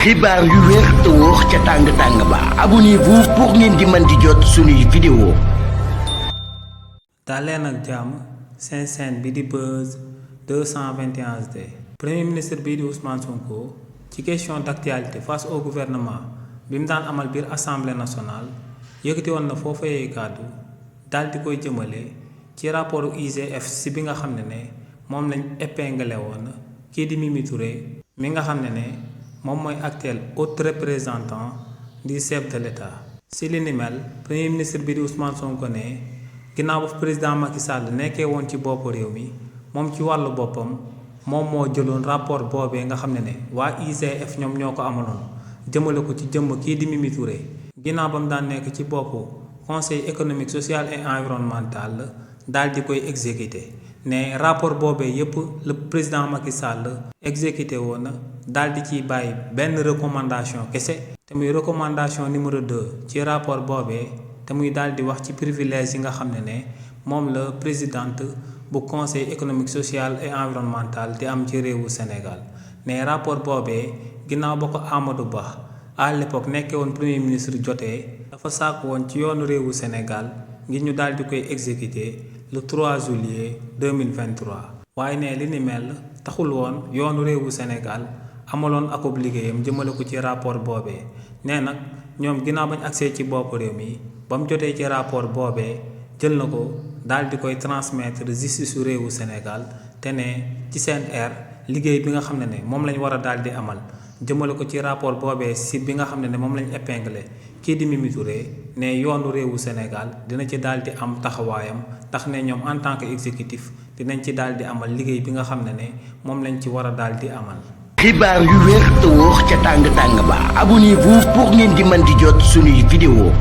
xibaar yu wér te wóor ca tàng ba abonnez-vous pour ngeen di mën di jot suñuy vidéo. daleen ak jàmm seen chaîne bi di Buzz 221 HD. premier ministre bii di Ousmane Sonko ci question d'actualité face au gouvernement bi mu daan amal biir assemblée nationale yëkkati woon na foofee kàddu daal di koy jëmale ci rapport IGF si bi nga xam ne moom lañ épinglé woon kii di Mimi Touré mi nga xam ne moom mooy actuel haut représentant du chef de l'État. si li ni mel premier ministre bi di Ousmane Sonko ne ginnaaw ba président Macky Sall nekkee woon ci bopp réew mi moom ci wàllu boppam moom moo jëloon rapport boobee nga xam ne waa IGF ñoom ñoo ko amaloon jëmale ko ci jëmm kii di Mimi Touré. ginnaaw ba mu daan nekk ci boppu conseil économique social et environnemental daal di koy exécuté ne rapport boobee yépp le président Macky Sall exécuté woon na daal di ciy bàyyi benn recommandation kese te muy recommandation numéro 2 ci rapport boobee te muy daal di wax ci privilège yi nga xam ne moom la présidente bu conseil économique social et environnemental di am ci réewu Sénégal ne rapport boobee ginnaaw ba ko Amadou Ba à l'époque nekkee woon premier ministre jotee dafa sàkk woon ci yoonu réewu Sénégal ngir ñu daal di koy exécuter le 3 juillet 2023 waaye ne li ni mel taxul woon yoonu réewu Sénégal amaloon akub liggéeyam jëmale ko ci rapport boobee nee nag ñoom ginnaaw bañ agsee ci bopp réew mi ba mu jotee ci rapport boobee jël na ko daal di koy transmettre justice su réewu Sénégal te ne ci seen air liggéey bi nga xam ne moom lañ war a daal di amal jëmale ko ci rapport boobee si bi nga xam ne moom lañ épinglé kii di Mimi Touré ne yoonu réewu Sénégal dina ci daal di am taxawaayam tax ne ñoom en tant que exécutif dinañ ci daal di amal liggéey bi nga xam ne moom lañ ci war a daal di amal. xibaar yu wér te wóor ca tàng ba abonnez-vous pour ngeen di mën di jot suñuy vidéo.